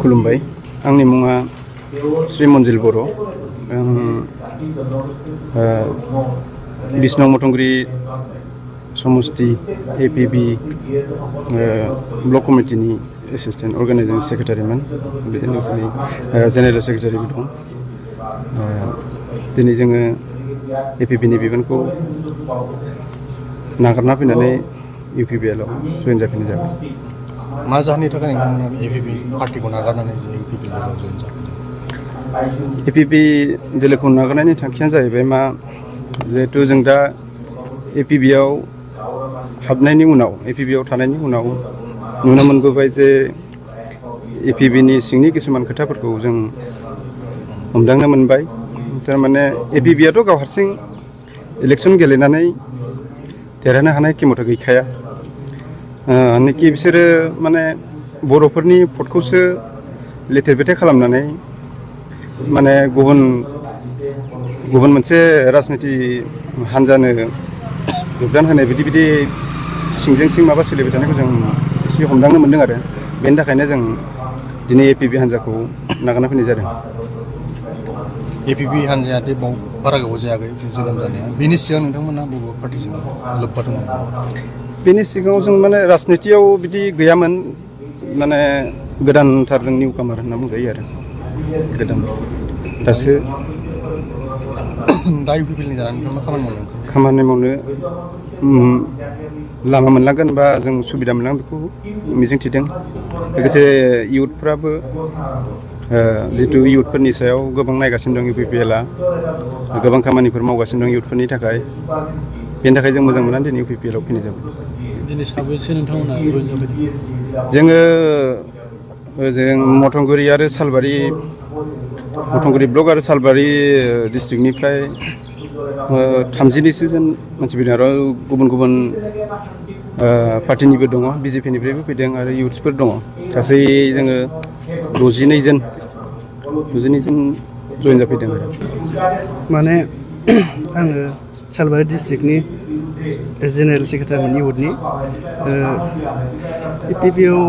खुलुमबाय आंनि मुङा श्री मन्जिल बर' आं 20 नं मथंगुरि समस्ति एपिबि ब्लक कमिटिनि एसिस्टेन्ट अर्गानाइजिं सेक्रेटारिमोन बिदिनो लोगोसे जेनेरेल सेक्रेटारिबो दं। दिनै जोङो एपिबिनि बिबानखौ नागारना फैनानै इउपिपिएलआव जयेन जाफिननाय जाबाय। मा जाहोननि थाखाय नोंथांमोना एपिबि पार्टिखौ नागारनानै इउपिपिएलआव जयेन जाफिनदों? एपिबि दोलोखौ नागारनायनि थांखियानो जाहैबाय मा जिहेथु जों दा एपिबिआव हाबनायनि उनाव एपिबिआव थानायनि उनाव नुनो मोनबोबाय जे एपिबिनि सिंनि किसुमान खोथाफोरखौ जों हमदांनो मोनबाय। थारमाने एपिबिआथ' गाव हारसिं इलेक्सन गेलेनानै देरहानो हानाय खेमथा गैखाया। निखि बिसोरो माने बर'फोरनि भटखौसो लेथेर फेथेर खालामनानै माने गुबुन मोनसे राजनिति हान्जानो योगदान होनाय बिदि सिंजों सिं माबा सोलिबाय थानायखौ जों एसे हमदांनो मोन्दों आरो बेनि थाखायनो जों दिनै एपिबि हान्जाखौ नागारना फैनाय जादों। एपिबि हान्जाया बारा गोबाव जायाखै जोनोम जानाया, बेनि सिगां नोंथांमोना बबे पार्टिजों लोब्बा दङ? बेनि सिगाङाव जों माने राजनितियाव बिदि गैयामोन, माने गोदानथार जों निउ कामार होनना बुंजायो आरो गोदान दासो दा इउपिपिएलनि जानानै मा खामानि मावनो लामा मोनलांगोन बा जों सुबिदा मोनलांगोन बेखौ मिजिंथिदों। लोगोसे इयुथफ्राबो जिहेतु इयुथफोरनि सायाव गोबां नायगासिनो दं इउपिपिएलआ, गोबां खामानिफोर मावगासिनो दं इयुथफोरनि थाखाय, बेनि थाखाय जों मोजां मोननानै दिनै इउपिपिएलआव फैनाय जाबाय। दिनै साबैसे नोंथांमोना जयेन जाबाय? जोङो ओजों मथंगुरि आरो सालबारि मथंगुरि ब्लक आरो सालबारि डिस्ट्रिक्टनिफ्राय 30निसो जन मानसि फैदों आरो गुबुन पार्टिनिबो दङ, बिजेपिनिफ्रायबो फैदों आरो इयुथ्सफोर दङ। गासै जोङो 62 जन जयेन जाफैदों आरो। माने आङो सालबारि डिस्ट्रिक्टनि जेनेरेल सेक्रेटारिमोन इयुथनि। इपिबिआव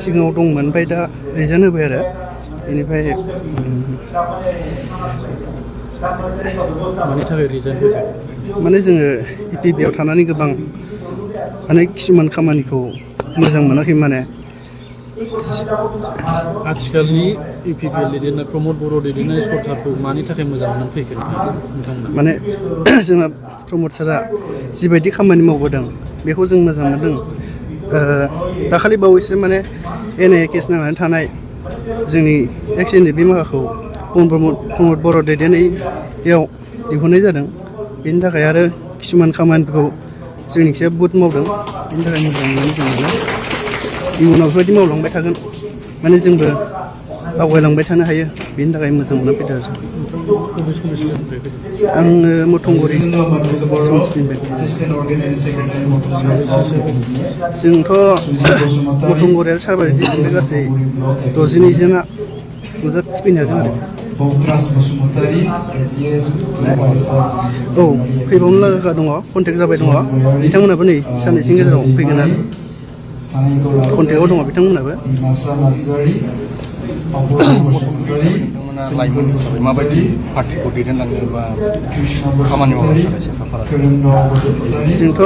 सिगाङाव दंमोन, ओमफ्राय दा रिजाइन होबाय आरो बेनिफ्राय मानि थाखाय रिजाइन होबाय? माने जोङो इपिबिआव थानानै गोबां माने किसुमान खामानिखौ मोजां मोनाखै। माने आथिखालनि इउपिपिएल दैदेननाय प्रमद बर' दैदेननाय सरकारखौ मानि थाखाय मोजां मोननानै फैखो नोंथांमोना? माने जोंना प्रमद सारा जिबायदि खामानि मावबोदों बेखौ जों मोजां मोनदों। दाखालि बावैसो माने एनआइए केस नांनानै थानाय जोंनि एक्स एनडिपि माखाखौ प्रमद बर' दैदेननायाव दिहुननाय जादों। बेनि थाखाय आरो किसुमान खामानिफोरखौ जोंनिखिजाय बुहुद मावदों, बेनि थाखाय मोजां मोननानै जों मोनो। इयुनाव बेफोरबायदि मावलांबाय थागोन, माने जोंबो आवगायलांबाय थानो हायो, बेनि थाखाय मोजां मोनना फैदों आरो। आङो मथंगुरि जोंथ' मथंगुरि आरो सालबारि डिस्ट्रिक्टनिफ्राय गासै 62 जना नुजाथिफैनो हादों आरो। औ, फैबावनो लागा दङ, कन्टेक्ट जाबाय दङ। बिथांमोनाबो नै साननैसोनि गेजेराव फैगोन आरो कन्टेक्टआव दङ बिथांमोनाबो। नोंथांमोना लाइमोन हिसाबै माबायदि पार्टिखौ दैदेनलांनो बा खामानि मावनो थाखाय साखाफारा? जोंथ'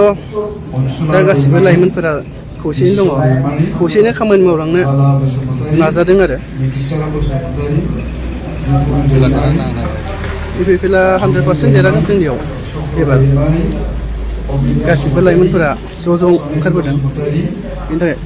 दा गासिबो लाइमोनफोरा खौसेयैनो दङ, खौसेयैनो खामानि मावलांनो नाजादों आरो। इउपिपिएलआ 100% देरहागोन जोंनियाव एबार। गासिबो लाइमोनफोरा ज' ओंखारबोदों, बेनि थाखाय